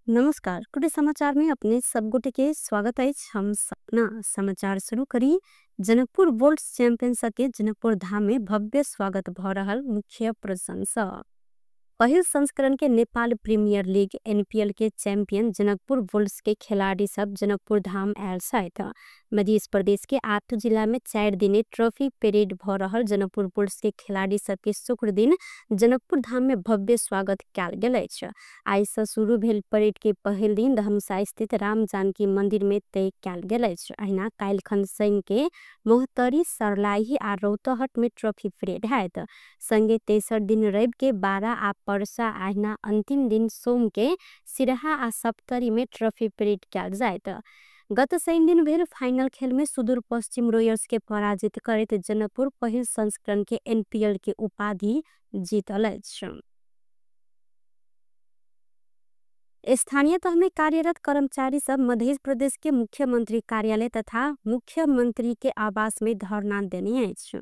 नमस्कार टुडे समाचार में अपने सब गोटे के स्वागत है। हम अपना समाचार शुरू करी। जनकपुर वर्ल्ड चैंपियनशिप के जनकपुर धाम में भव्य स्वागत भ रहल मुख्य प्रशंसा। पहिल संस्करण के नेपाल प्रीमियर लीग एनपीएल के चैंपियन जनकपुर बुल्स के खिलाड़ी सब जनकपुर धाम आयल छथि। मध्य प्रदेश के 8 जिला में 4 दिने ट्रॉफी परेड भ रहल जनकपुर बुल्स के खिलाड़ी सब के शुक्र दिन जनकपुर धाम में भव्य स्वागत कयल गेल अछि। आइ से शुरू भेल परेड के पहिल दिन धमसा स्थित राम जानकी मंदिर में तय कयल गेल अछि। अहिना काल्हि संग के मोहतरी सरलाही आ रौतहट में ट्रॉफी परेड हैत। संगे तेसर दिन रवि के 12 आ परसा अहिना अंतिम दिन सोम के सिरहा आ सप्तरी में ट्रॉफी परेड कयल जायत। गत शनि दिन भेल फाइनल खेल में सुदूर पश्चिम रॉयल्स के पराजित करैत जनकपुर पहिल संस्करण के एनपीएल के उपाधि जीतल अछि। स्थानीय तह में कार्यरत कर्मचारी सब मध्य प्रदेश के मुख्यमंत्री कार्यालय तथा मुख्यमंत्री के आवास में धरना देने अछि।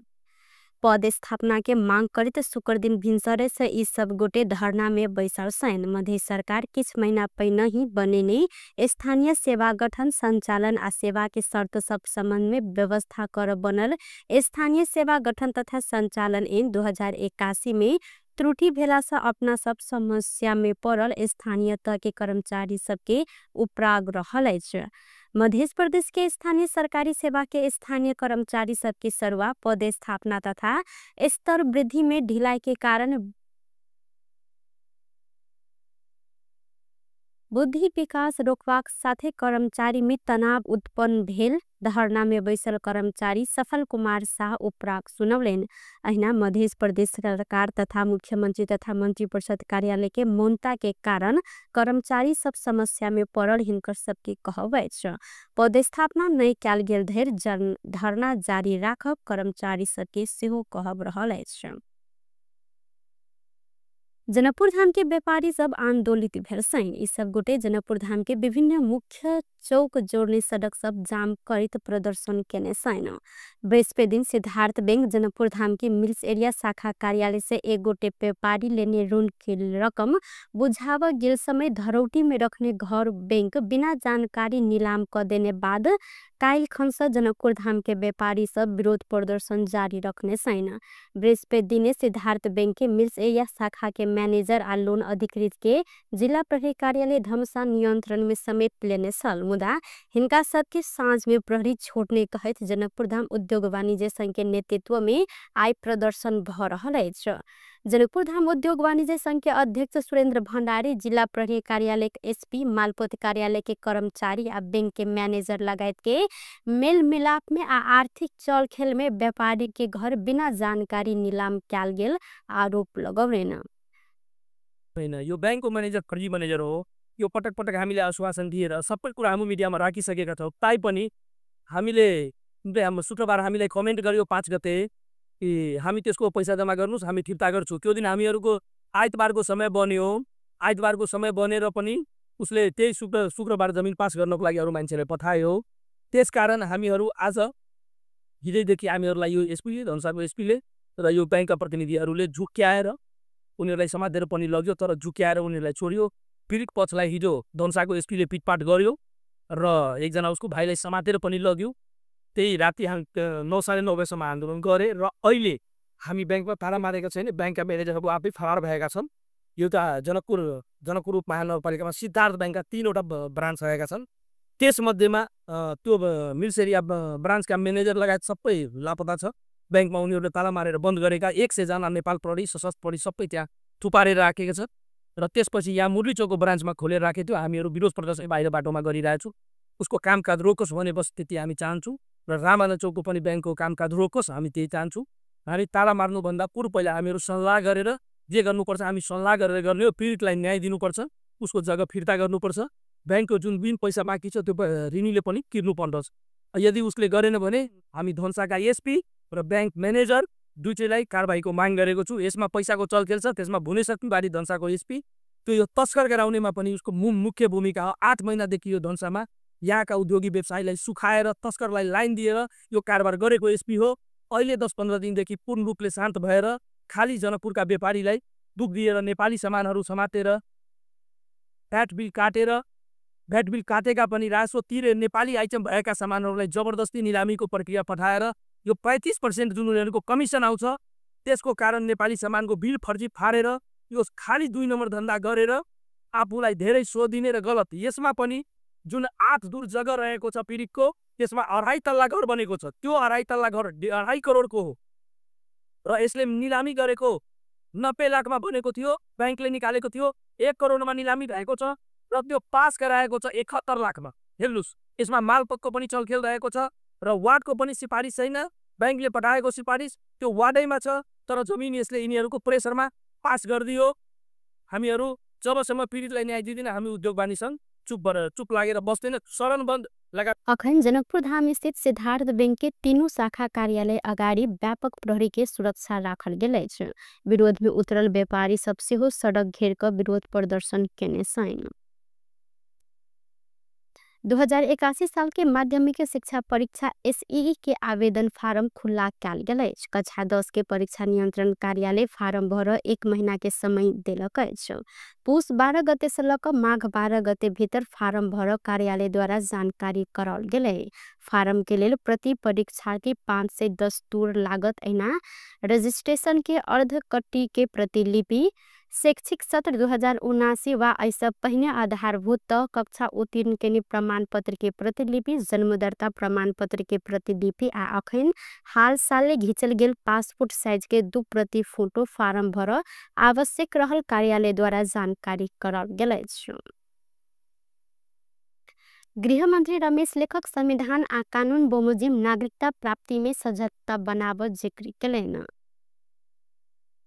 पद स्थापना के मांग करते शुक्र दिन भिनसरे से इस सब गोटे धरना में बैसल छन्। मध्य सरकार किछ महीना पहिने ही बनेने स्थानीय सेवा गठन संचालन आ सेवा के शर्त सब संबंध में व्यवस्था कर बनल स्थानीय सेवा गठन तथा संचालन ऐन 2081 में त्रुटि भेला से अपना सब समस्या में पड़ल स्थानीय तह के कर्मचारी सबके उपराग रहल अछि। मध्य प्रदेश के स्थानीय सरकारी सेवा के स्थानीय कर्मचारी सबके सरुआ पद स्थापना तथा स्तर वृद्धि में ढिलाई के कारण बुद्धि विकास रोकबाक साथे कर्मचारी में तनाव उत्पन्न भेल। धरना में बैसल कर्मचारी सफल कुमार शाह उपराग सुनौलेन। अहिना मध्य प्रदेश सरकार तथा मुख्यमंत्री तथा मंत्री परिषद कार्यालय के मौनता के कारण कर्मचारी सब समस्या में पड़ल हिनकर सबके कहब अछि। पदस्थापना नहीं कयल गेल धरि धरना जारी राखब कर्मचारी सबके सेहो कहब रहल अछि। जनकपुर धाम के व्यापारी सब आंदोलित भेल छन्। ई सब गोटे जनकपुर धाम के विभिन्न मुख्य चौक जोड़ने सड़क सब जाम करित प्रदर्शन केने छन्। बृहस्पति दिन सिद्धार्थ बैंक जनकपुर धाम के मिल्स एरिया शाखा कार्यालय से एक गोटे व्यापारी लेने ऋण की रकम बुझाव गेल समय धरौटी में रखने घर बैंक बिना जानकारी नीलाम कर देने बाद काल्हि खंस जनकपुर धाम के व्यापारी सब विरोध प्रदर्शन जारी रखने छन्। बृहस्पति दिने सिद्धार्थ बैंक के मिल्स एरिया शाखा के मैनेजर आ लोन अधिकृत के जिला प्रहरी कार्यालय धमसा नियंत्रण में समेत लेने छल। मुदा हिनका सबके साँझ में प्रहरी छोड़ने कहत जनकपुर धाम उद्योग वाणिज्य संघ के नेतृत्व में आय प्रदर्शन भ रहल अछि। जनकपुर धाम उद्योग वाणिज्य संघ के अध्यक्ष सुरेंद्र भंडारी, जिला प्रहरी कार्यालय के एसपी, मालपोत कार्यालय के कर्मचारी आ बैंक के मैनेजर लगायत के मेल मिलाप में आ आर्थिक चल खेल में व्यापारी के घर बिना जानकारी नीलाम कयल गेल आरोप लगौलेन। यो बैंकको मैनेजर फर्जी मैनेजर हो। यो पटक पटक हामीले आश्वासन दिएर सबै कुरा हामी मिडियामा राखिसकेका छौँ। ताइ पनि हामीले शुक्रबार हामीलाई कमेन्ट गर्यो 5 गते कि हामी त्यसको पैसा जम्मा गर्नुस्, हामी फिर्ता गर्छौँ। त्यो दिन हामीहरूको आइतबारको समय बन्यो। आइतबारको समय बनेर पनि उसले त्यही शुक्रबार जमिन पास गर्नको लागि अरू मान्छेलाई पठायो। त्यसकारण हामीहरू आज हिजैदेखि हामीहरूलाई यो एसपी धनसाको एसपीले र यो बैंकका प्रतिनिधिहरूले झुक्क्याएर उनीहरूलाई समातेर पनि लग्यो, तर झुक्क्याएर उनीहरूलाई छोड्यो। पीडित पक्षलाई हिजो धनसाको एसपीले पिटपाट गर्यो र एकजना उसको भाइलाई समातेर पनि लग्यो। त्यही राति 9 साढे 9 बजेसम्म आन्दोलन गरे र अहिले हामी बैंकमा ताला मारेका छैन। बैंकका म्यानेजरहरू आफै फरार भएका छन्। एउटा जनकपुर महानगरपालिकामा सिद्धार्थ बैंकका 3 वटा ब्रान्च रहेका छन्। त्यसमध्येमा त्यो मिल्स एरिया ब्रान्चका म्यानेजर लगायत सबै लापता छ। बैंकमा उनीहरूले ताला मारेर बन्द गरेका 100 जना नेपाल प्रहरी सशस्त्र प्रहरी सबै त्यहाँ थुपारेर राखेका छ र त्यसपछि यहाँ मुरली चौकको ब्रान्चमा खोलेर राखेको थियो। हामीहरू विरोध प्रदर्शन बाहिर बाटोमा गरिरहेछौँ। उसको कामकाज रोकोस् भने बस त्यति हामी चाहन्छौँ र रामानन्द चौकको पनि बैंकको कामकाज रोकोस्, हामी त्यही चाहन्छौँ। हामी ताला मार्नुभन्दा पूर्व पहिला हामीहरू सल्लाह गरेर जे गर्नुपर्छ हामी सल्लाह गरेर गर्ने हो। पीडितलाई न्याय दिनुपर्छ, उसको जग्गा फिर्ता गर्नुपर्छ। बैंकको जुन बिन पैसा बाँकी छ त्यो ऋणीले पनि तिर्नु पर्दछ। यदि उसले गरेन भने हामी धनसाका एसपी र बैंक म्यानेजर दुईटैलाई कारबाहीको माग गरेको छु। यसमा पैसाको चलखेल छ, त्यसमा भुनेशक्तिवादी धनसाको एसपी त्यो यो तस्कर गराउनेमा पनि उसको मुख्य भूमिका हो। 8 महिनादेखि यो धनसामा यहाँका उद्योगी व्यवसायीलाई सुखाएर तस्करलाई लाइन दिएर यो कारबार गरेको एसपी हो। अहिले 10-15 दिनदेखि पूर्ण रूपले शान्त भएर खाली जनकपुरका व्यापारीलाई दुख दिएर नेपाली सामानहरू समातेर भ्याट बिल काटेका पनि राजस्व तिरे नेपाली आइटम भएका सामानहरूलाई जबरजस्ती निलामीको प्रक्रिया पठाएर यो 35% जुन उनीहरूको कमिसन आउँछ त्यसको कारण नेपाली सामानको बिल फर्जी फारेर यो खाली 2 नम्बर धन्दा गरेर आफूलाई धेरै सोधिने र गलत। यसमा पनि जुन 8 दूर जग्गा रहेको छ पिरिकको त्यसमा 2.5 तल्ला घर बनेको छ, त्यो 2.5 तल्ला घर 2.5 करोडको हो र यसले निलामी गरेको 90 लाखमा बनेको थियो, ब्याङ्कले निकालेको थियो, 1 करोडमा निलामी भएको छ र त्यो पास गराएको छ 71 लाखमा। हेर्नुस्, यसमा मालपक्को पनि चलखेल रहेको छ र वार्डको पनि सिफारिस छैन, ब्याङ्कले पठाएको सिफारिस त्यो वार्डैमा छ, तर जमिन यसले यिनीहरूको प्रेसरमा पास गरिदियो। हामीहरू जबसम्म पीडितलाई न्याय दिँदैन हामी उद्योग वाणी सङ्घ चुप लागेर बस्दैन, शरणबन्द लगा। अखन जनकपुर धाम स्थित सिद्धार्थ बैंक के तीनों शाखा कार्यालय अगाडि व्यापक प्रहरी के सुरक्षा राखल गेल अछि। विरोध में उतरल व्यापारी सब सेहो सड़क घेर क विरोध प्रदर्शन केने छन्। 2081 साल के माध्यमिक शिक्षा परीक्षा एसईई के आवेदन फारम खुला कैल गेल अछि। कक्षा 10 के परीक्षा नियंत्रण कार्यालय फारम भर 1 महीना के समय देलक अछि। पुष 12 गते से लक माघ 12 गते भीतर फारम भर कार्यालय द्वारा जानकारी कराल गेलै। फारम के लेल प्रति परीक्षार्थी 5 से 10 टूर लागत ऐना रजिस्ट्रेशन के अर्ध कट्टी के प्रतिलिपि, शैक्षिक सत्र 2079 वा ऐसा पहिने आधारभूत कक्षा उत्तीर्ण के प्रमाण पत्र के प्रतिलिपि, जन्मदर्ता प्रमाण पत्र के प्रतिलिपि आ अखन हाल साले घिचल गेल पासपोर्ट साइज के 2 प्रति फोटो फारम भर आवश्यक रहल कार्यालय द्वारा जानकारी कराल गेल अछि। गृह मंत्री रमेश लेखक संविधान आ कानून बमोजिम नागरिकता प्राप्ति में सजगता बनाव जिक्र केलैन।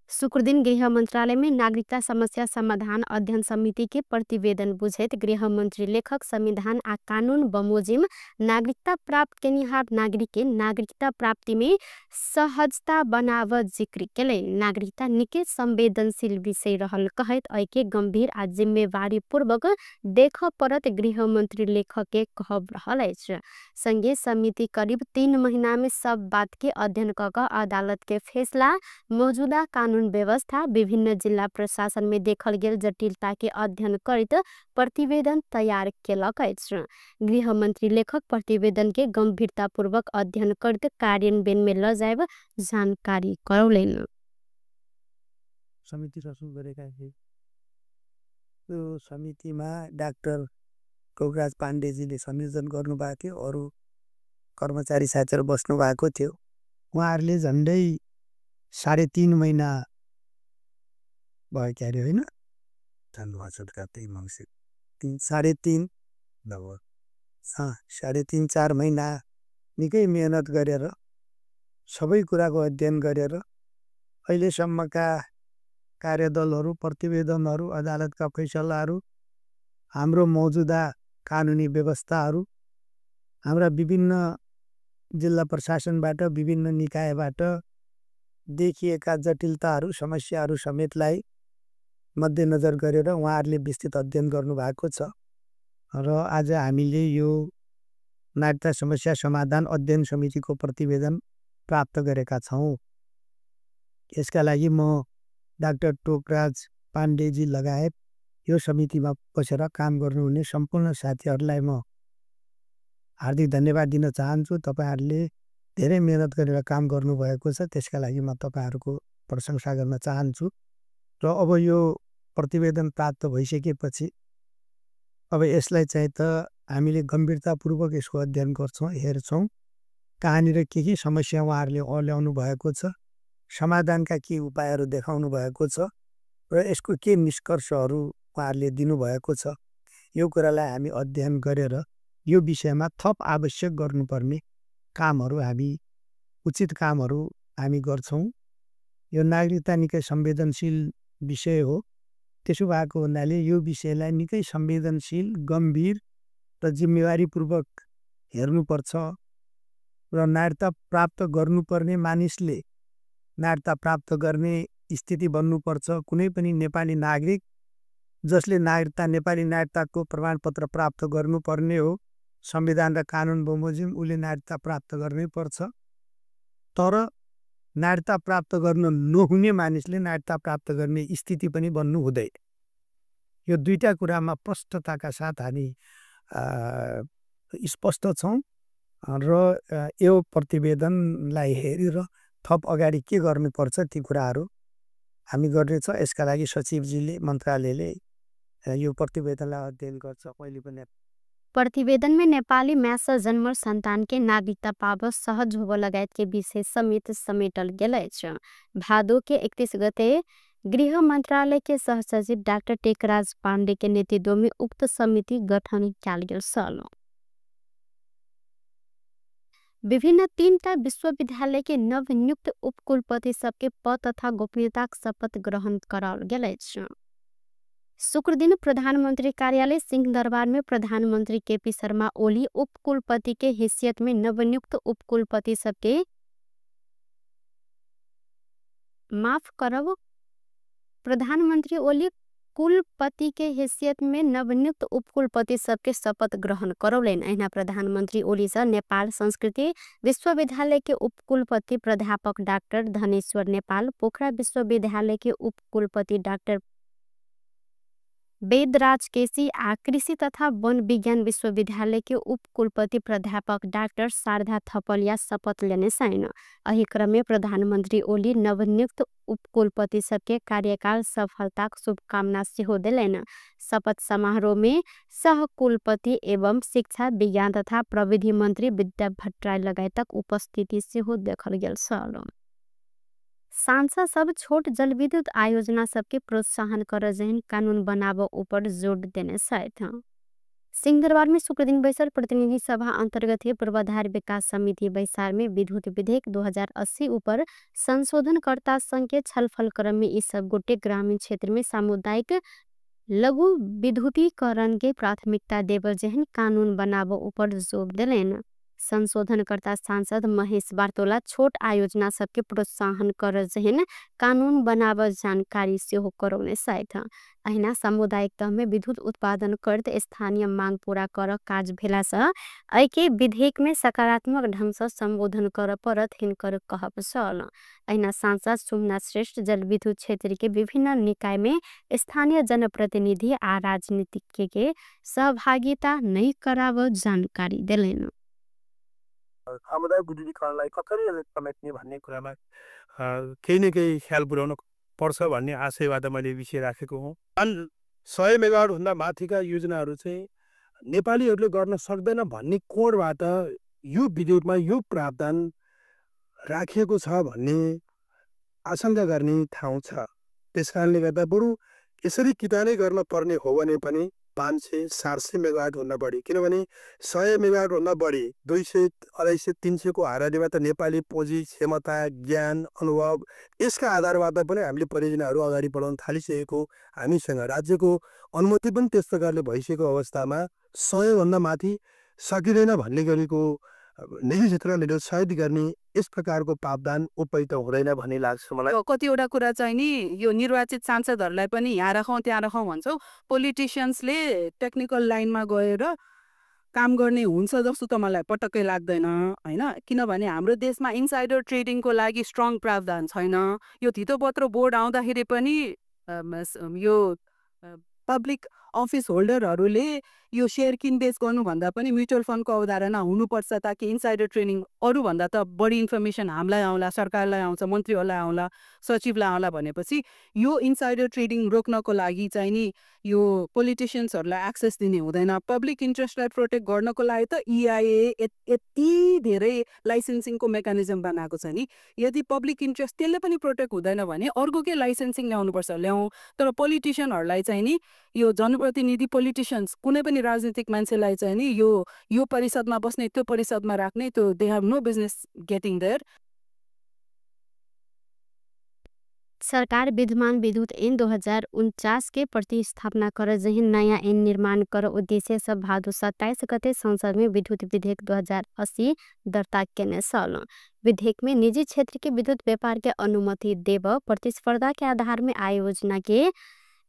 शुक्र दिन गृह मंत्रालय में नागरिकता समस्या समाधान अध्ययन समिति के प्रतिवेदन बुझैत गृह मंत्री लेखक संविधान आ कानून बमोजिम नागरिकता प्राप्त केनिहार नागरिक के नागरिकता प्राप्ति में सहजता बनाव जिक्र केले। नागरिकता निकै संवेदनशील विषय रहल कहत ऐके गंभीर आ जिम्मेवारी पूर्वक देख परत गृह मंत्री लेखक के कहब रहल अछि। संघीय समिति करीब 3 महीना में सब बात के अध्ययन क अदालत के फैसला, मौजूदा कानून व्यवस्था, विभिन्न जिला प्रशासन में देखल गेल जटिलता के अध्ययन करत प्रतिवेदन तैयार केलक अछि। गृह मंत्री लेखक प्रतिवेदन के गंभीरता पूर्वक अध्ययन करत कार्यान्वयन में ल जाएब जानकारी करौलैन। समिति रचना गरेका थिए। त्यो समितिमा डाक्टर कोकराज पाण्डेजीले संयोजन गर्नुभएको थियो, अरू कर्मचारी साथीहरु बस्नु भएको थियो। उहाँहरूले झन्डै 3.5 महिना भयो क्यारे होइन, साढे तीन लगभग 3.5-4 महिना निकै मेहनत गरेर सबै कुराको अध्ययन गरेर अहिलेसम्मका कार्यदलहरू, प्रतिवेदनहरू, अदालतका फैसलाहरू, हाम्रो मौजूदा कानुनी व्यवस्थाहरू, हाम्रा विभिन्न जिल्ला प्रशासनबाट, विभिन्न निकायबाट देखिएका जटिलताहरू, समस्याहरू समेतलाई मध्यनजर गरेर उहाँहरूले विस्तृत अध्ययन गर्नुभएको छ र आज हामीले यो नागरिकता समस्या समाधान अध्ययन समितिको प्रतिवेदन प्राप्त गरेका छौं। यसका लागि म डाक्टर टोकराज पाण्डेजी लगायत यो समितिमा बसेर काम गर्नुहुने सम्पूर्ण साथीहरूलाई म हार्दिक धन्यवाद दिन चाहन्छु। तपाईहरुले धेरै मेहनत गरेर काम गर्नुभएको छ, त्यसका लागि म तपाईहरुको प्रशंसा गर्न चाहन्छु। र अब यो प्रतिवेदन प्राप्त भइसकेपछि अब यसलाई चाहिँ त हामीले गम्भीरतापूर्वक यसको अध्ययन गर्छौं, हेर्छौं कहाँनिर के समस्या उहाँहरूले ल्याउनु भएको छ, समाधानका के उपायहरू देखाउनु भएको छ र यसको के निष्कर्षहरू उहाँहरूले दिनुभएको छ। यो कुरालाई हामी अध्ययन गरेर यो विषयमा थप आवश्यक गर्नुपर्ने कामहरू हामी उचित कामहरू हामी गर्छौं। यो नागरिकता निकै संवेदनशील विषय हो, त्यसो भएको हुनाले यो विषयलाई निकै संवेदनशील, गम्भीर र जिम्मेवारीपूर्वक हेर्नुपर्छ र नागरिकता प्राप्त गर्नुपर्ने मानिसले नागरिकता प्राप्त गर्ने स्थिति बन्नुपर्छ। कुनै पनि नेपाली नागरिक जसले नेपाली नागरिकताको प्रमाणपत्र प्राप्त गर्नुपर्ने हो, संविधान र कानुन बमोजिम उसले नागरिकता प्राप्त गर्नै पर्छ। तर नागरिकता प्राप्त गर्न नहुने मानिसले नागरिकता प्राप्त गर्ने स्थिति पनि बन्नु हुँदैन। यो दुईटा कुरामा प्रष्टताका साथ हामी स्पष्ट छौँ र यो प्रतिवेदनलाई हेरेर थप अगाडि के गर्नुपर्छ ती कुराहरू हामी गर्नेछ। यसका लागि सचिवजीले मन्त्रालयले यो प्रतिवेदनलाई अध्ययन गर्छ। पहिले पनि प्रतिवेदन में नेपाली मैस जन्म संतान के नागरिकता पाव सहज होब लगायत के विषय समेत समेटल गेल छ। भादो के 31 गते गृह मंत्रालय के सहसचिव डॉक्टर टेकराज पांडे के नेतृत्व में उक्त समिति गठन कयल गेल छल। विभिन्न 3टा विश्वविद्यालय के नवनियुक्त उपकुलपति सबके पद तथा गोपनीयता शपथ ग्रहण कराल गेल छ। शुक्र दिन प्रधानमंत्री कार्यालय सिंहदरबार में प्रधानमंत्री केपी शर्मा ओली उपकुलपति के हैसियत में नवनियुक्त उपकुलपति सबके माफ करब प्रधानमंत्री ओली कुलपति के हैसियत में नवनियुक्त उपकुलपति सबके शपथ ग्रहण करौलेन। अहिना प्रधानमंत्री ओली से नेपाल संस्कृति विश्वविद्यालय के उपकुलपति प्राध्यापक डाक्टर धनेश्वर नेपाल, पोखरा विश्वविद्यालय के उपकुलपति डाक्टर वेदराज केसी आ कृषि तथा वन विज्ञान विश्वविद्यालय के उपकुलपति प्राध्यापक डाक्टर शारदा थपलिया शपथ लेने छैन। अही क्रम में प्रधानमंत्री ओली नवनियुक्त उपकुलपति सबके कार्यकाल सफलताक शुभकामना सेहो देलैन। शपथ समारोह में सहकुलपति एवं शिक्षा विज्ञान तथा प्रविधि मंत्री विद्या भट्टराई लगायतक उपस्थिति सेहो देखल गेल छल। सांसद सब छोट जलविद्युत आयोजना सबके प्रोत्साहन कर जहन कानून बनाव ऊपर जोर देने साथ सिंहदरबार में शुक्र दिन बैसल प्रतिनिधि सभा अंतर्गत पूर्वाधार विकास समिति बैसार में विद्युत विधेयक 2080 ऊपर संशोधनकर्ता संघ के छलफल क्रम में इस सब गोटे ग्रामीण क्षेत्र में सामुदायिक लघु विद्युतीकरण के प्राथमिकता देव जहन कानून बनाव ऊपर जोर दिलेन। संशोधनकर्ता सांसद महेश बार्तोला छोट आयोजना सबके प्रोत्साहन कर जहन कानून बनाव जानकारी सेहो करौने साथ अहिना सामुदायिक तह में विद्युत उत्पादन करत स्थानीय मांग पूरा कर काज भेला से ऐके विधेयक में सकारात्मक ढंग से संबोधन कर परत हिनकर कहब छल। अहिना सांसद सोमनाथ श्रेष्ठ जल विद्युत क्षेत्र के विभिन्न निकाय में स्थानीय जनप्रतिनिधि आ राजनीतिज्ञ के सहभागिता नहीं कराव जानकारी दिलेन। सामुदायिक विद्युतीकरणलाई कसरी समेट्ने भन्ने कुरामा केही न केही ख्याल पुर्याउन पर्छ भन्ने आशयबाट मैले विषय राखेको हुँ। 100 मेगावाट भन्दा माथिका योजनाहरू चाहिँ नेपालीहरूले गर्न सक्दैन भन्ने कोणबाट यो विधेयकमा यो प्रावधान राखिएको छ भन्ने आशंका गर्ने ठाउँ छ। त्यसकारणले गर्दा बरु यसरी कितानै गर्न पर्ने हो भने पनि 500-700 मेगावाट भन्दा बढी, किनभने 100 मेगावाट भन्दा बढी 200, 250, 300 को हाराहारीमा त नेपाली पुँजी, क्षमता, ज्ञान, अनुभव यसका आधारबाट पनि हामीले परियोजनाहरू अगाडि बढाउन थालिसकेको हामीसँग राज्यको अनुमति पनि त्यस प्रकारले भइसकेको अवस्थामा 100 भन्दा माथि सकिँदैन भन्ने गरेको निजी क्षेत्रले सहयोग गर्ने यस प्रकारको प्रावधान उपयुक्त हुँदैन भन्ने लाग्छ मलाई। कतिवटा कुरा चाहिँ नि यो निर्वाचित सांसदहरूलाई पनि यहाँ राखौँ त्यहाँ राखौँ भन्छौँ। पोलिटिसियन्सले टेक्निकल लाइनमा गएर काम गर्ने हुन्छ जस्तो त मलाई पटक्कै लाग्दैन हैन। किनभने हाम्रो देशमा इनसाइडर ट्रेडिङको लागि स्ट्रङ प्रावधान छैन। यो धितोपत्र बोर्ड आउँदाखेरि पनि यो पब्लिक अफिस होल्डरहरूले यो शेयर किनबेच गर्नुभन्दा पनि म्युचुअल फन्डको अवधारणा हुनुपर्छ ताकि इनसाइडर ट्रेनिङ अरूभन्दा त बढी इन्फर्मेसन हामीलाई आउला, सरकारलाई आउँछ, मन्त्रीहरूलाई आउला, सचिवलाई आउला भनेपछि यो इनसाइडर ट्रेडिङ रोक्नको लागि चाहिँ नि यो पोलिटिसियन्सहरूलाई एक्सेस दिने हुँदैन। पब्लिक इन्ट्रेस्टलाई प्रोटेक्ट गर्नको लागि त EIA यति धेरै लाइसेन्सिङको मेकानिजम बनाएको छ नि। यदि पब्लिक इन्ट्रेस्ट त्यसले पनि प्रोटेक्ट हुँदैन भने अर्को के लाइसेन्सिङ ल्याउनुपर्छ, ल्याउँ। तर पोलिटिसियनहरूलाई चाहिँ नि यो जनप्रतिनिधि पोलिटिसियन्स कुनै पनि राजनीतिक मान्छेलाई चाहिँ नि यो परिषदमा बस्ने, त्यो परिषदमा राख्ने, त्यो they have no business getting there. सरकार विद्यमान विद्युत ऐन 2049 के प्रतिस्थापना कर जहिन नयाँ ऐन निर्माण कर उद्देश्य सब भादो 27 गते संसद में विद्युत विधेयक 2080 दर्ता केने छल। विधेयक में निजी क्षेत्र के विद्युत व्यापार के अनुमति देव, प्रतिस्पर्धा के आधार में आयोजना के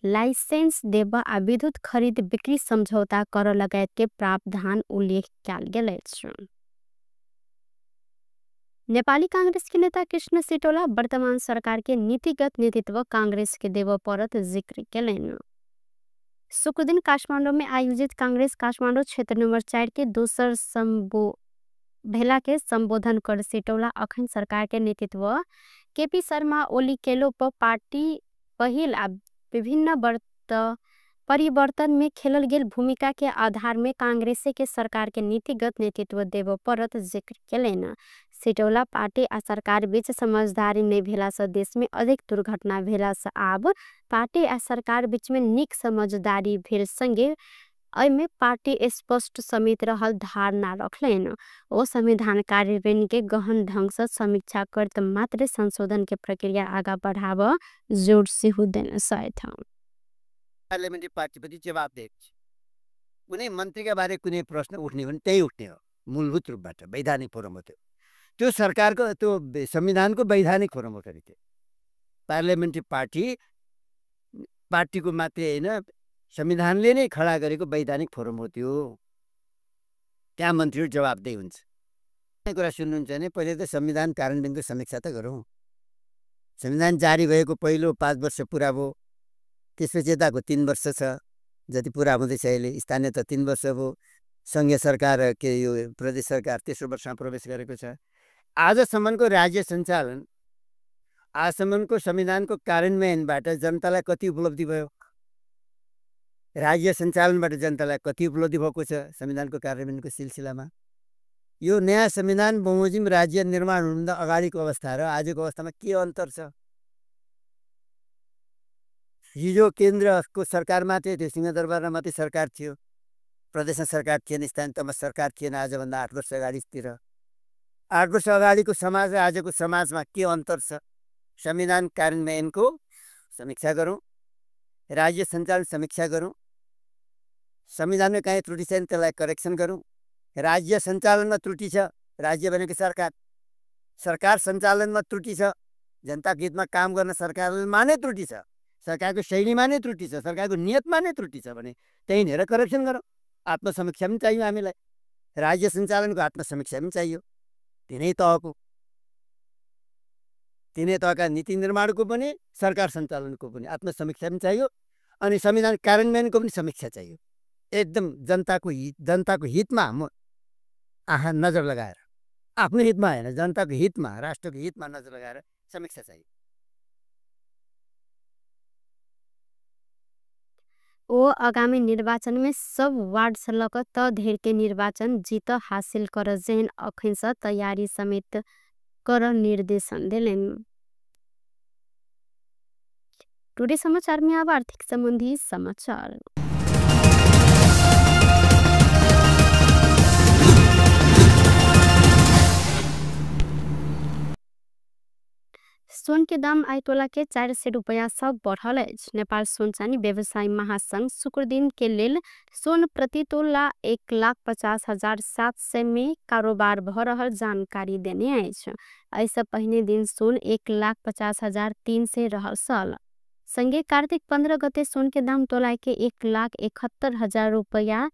लाइसेंस देव आ विद्युत खरीद बिक्री समझौता कर लगायत के प्रावधान उल्लेख कयल गेल छ। नेपाली कांग्रेस के नेता कृष्ण सिटोला वर्तमान सरकार के नीतिगत नेतृत्व कांग्रेस के देव परत जिक्र केलैन। शुक्र दिन काठमाडौँ में आयोजित कांग्रेस काठमाडौँ क्षेत्र नंबर 4 के दोसर भेला के संबोधन कर सिटौला अखन सरकार के नेतृत्व केपी शर्मा ओली केलो पर पार्टी पहिल आ विभिन्न परिवर्तन में खेलल गेल भूमिका के आधार में कांग्रेस के सरकार के नीतिगत नेतृत्व देव परत जिक्र केलन। सिटौला पार्टी आ सरकार बीच समझदारी नहीं भेला से देश में अधिक दुर्घटना भेला से आब पार्टी आ सरकार बीच में निक समझदारी भेल संगे में पार्टी स्पष्ट समेत रहल धारणा रखलन। ओ संविधान कार्यान्वयन के गहन ढंग से समीक्षा करत मात्र संशोधन के प्रक्रिया आगा बढ़ाव जोड़ से हो देना सहित पार्लियामेन्ट्री पार्टीप्रति जवाबदेही कुनै मन्त्रीका बारे कुनै प्रश्न उठ्ने भने त्यही उठ्ने हो मूलभूत रूपबाट वैधानिक फोरम हो त्यो सरकारको त्यो संविधानको वैधानिक फोरम हो फेरि त्यो पार्लियामेन्ट्री पार्टीको मात्रै होइन संविधानले नै खडा गरेको वैधानिक फोरम हो त्यो त्यहाँ मन्त्रीहरू जवाबदेही हुन्छ। कुरा सुन्नुहुन्छ भने पहिले त संविधान कार्यान्वयनको समीक्षा त गरौँ। संविधान जारी भएको पहिलो 5 वर्ष पुरा भयो, त्यसपछि यताको 3 वर्ष छ जति पुरा हुँदैछ अहिले, स्थानीय त 3 वर्ष भयो, सङ्घीय सरकार के यो प्रदेश सरकार तेस्रो वर्षमा प्रवेश गरेको छ। आजसम्मको राज्य सञ्चालन आजसम्मको संविधानको कार्यान्वयनबाट जनतालाई कति उपलब्धि भयो, राज्य सञ्चालनबाट जनतालाई कति उपलब्धि भएको छ संविधानको कार्यान्वयनको सिलसिलामा। यो नयाँ संविधान बमोजिम राज्य निर्माण हुनुभन्दा अगाडिको अवस्था र आजको अवस्थामा के अन्तर छ? हिजो केन्द्रको सरकार मात्रै थियो, सिंहदरबारमा मात्रै सरकार थियो, प्रदेशमा सरकार थिएन, स्थानीय तहमा सरकार थिएन। आजभन्दा 8 वर्ष अगाडितिर 8 वर्ष अगाडिको समाज र आजको समाजमा के अन्तर छ? संविधान कार्यान्वयनको समीक्षा गरौँ, राज्य सञ्चालन समीक्षा गरौँ, संविधानमा कहीँ त्रुटि छ भने त्यसलाई करेक्सन गरौँ। राज्य सञ्चालनमा त्रुटि छ, राज्य भनेको सरकार सञ्चालनमा त्रुटि छ, जनताको हितमा काम गर्न सरकारमा नै त्रुटि छ, सरकारको शैलीमा नै त्रुटि छ, सरकारको नियतमा नै त्रुटि छ भने त्यही हेरेर करेक्सन गरौँ। आत्मसमीक्षा पनि चाहियो हामीलाई, राज्य सञ्चालनको आत्मसमीक्षा पनि चाहियो। तिनै तहका नीति निर्माणको पनि सरकार सञ्चालनको पनि आत्मसमीक्षा पनि चाहियो अनि संविधान कार्यान्वयनको पनि समीक्षा चाहियो। एकदम जनताको हितमा आँखा नजर लगाएर, आफ्नो हितमा होइन, जनताको हितमा, राष्ट्रको हितमा नजर लगाएर समीक्षा चाहियो। वो आगामी निर्वाचन में सब वार्ड सलक त धेर के निर्वाचन जीत हासिल कर जेन अखन से तैयारी समेत कर निर्देशन दिलेन। टुडे समाचार में अब आर्थिक संबंधी समाचार। सोन के दाम आइतोला के 400 रुपया सब बढ़ल अछि। नेपाल सोन चानी व्यवसायी महासंघ शुक्र दिन के लेल सोन प्रति तोला 1,50,700 में कारोबार भ रहल जानकारी देने अछि। ऐसे पहले दिन सोन 1,50,300 रहल सल। संगे कार्तिक 15 गते सोन के दाम तोला के 1,71,000 रुपया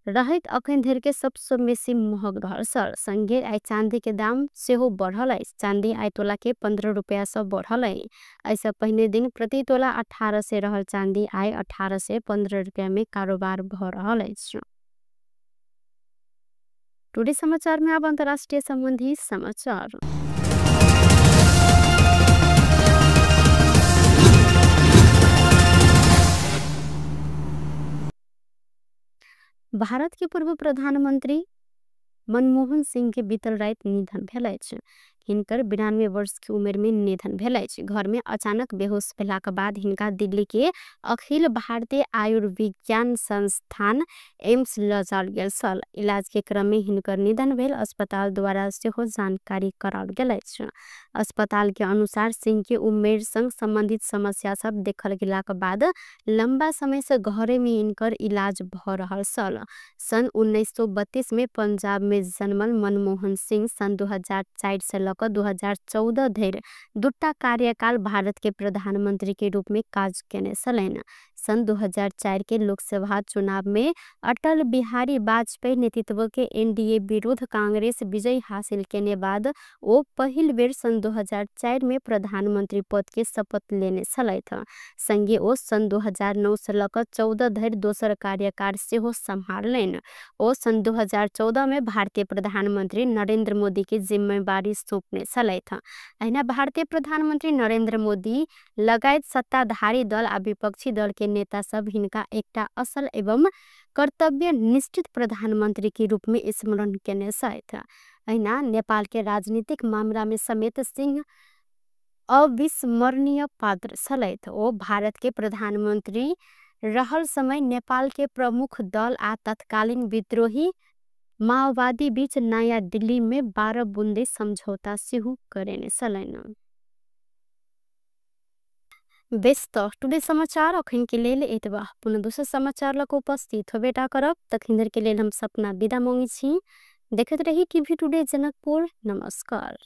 रहित अखन धर के सबसे बेसी महग रहल सर। संगे आई चांदी के दाम सेहो बढ़ल है। चांदी आई तोला के 15 रुपया से बढ़ल है। ऐसा पहले दिन प्रति तोला 18 से रहल चांदी आई 18 से 15 रुपया में कारोबार भ रहल है। टुडे समाचार में अब अंतर्राष्ट्रीय संबंधी समाचार। भारत के पूर्व प्रधानमंत्री मनमोहन सिंह के बीतल रात निधन भेल अछि। हिनकर 92 वर्ष की उम्र में निधन भेल अछि। घर में अचानक बेहोश भेला के बाद हिनका दिल्ली के अखिल भारतीय आयुर्विज्ञान संस्थान एम्स ल जाल गेल छल। इलाज के क्रम में हिनकर निधन भेल अस्पताल द्वारा सेहो जानकारी कराल गेल अछि। अस्पताल के अनुसार सिंह के उम्र संग संबंधित समस्या सब देखल गेला के बाद लंबा समय से घरे में इनकर इलाज भ रहल छल। सन 1932 में पंजाब में जन्मल मनमोहन सिंह सन 2004 से लेकर 2014 धरि 2टा कार्यकाल भारत के प्रधानमंत्री के रूप में काज केने छलैन। सन 2004 के लोकसभा चुनाव में अटल बिहारी वाजपेयी नेतृत्व के एनडीए विरुद्ध कांग्रेस विजय हासिल करने बाद वो पहिल बेर सन 2004 में प्रधानमंत्री पद के शपथ लेने छलैथ। संगे ओ सन 2009 से लक 14 धरि दोसर कार्यकाल सेहो सम्हारलैन। ओ सन 2014 में भारतीय प्रधानमंत्री नरेंद्र मोदी की जिम्मेवारी सौंपने छलैथ। अहिना भारतीय प्रधानमंत्री नरेंद्र मोदी लगायत सत्ताधारी दल आ विपक्षी दल के नेता सब हिनका एकटा असल एवं कर्तव्य निष्ठित प्रधानमंत्री के रूप में स्मरण केने छथि। अहिना नेपाल के राजनीतिक मामला में समेत सिंह अविस्मरणीय पात्र छलैथ। ओ भारत के प्रधानमंत्री रहल समय नेपाल के प्रमुख दल आ तत्कालीन विद्रोही माओवादी बीच नयाँ दिल्ली में 12 बुंदे समझौता सेहो करेने छलैन। व्यस्त टुडे समाचार अखन के लेल एतबा। पुनः दोसर समाचार लक उपस्थित हो बेटा करब तखिंदर के लेल हम सपना विदा मांगी छी। देखते रही टीवी टुडे जनकपुर। नमस्कार।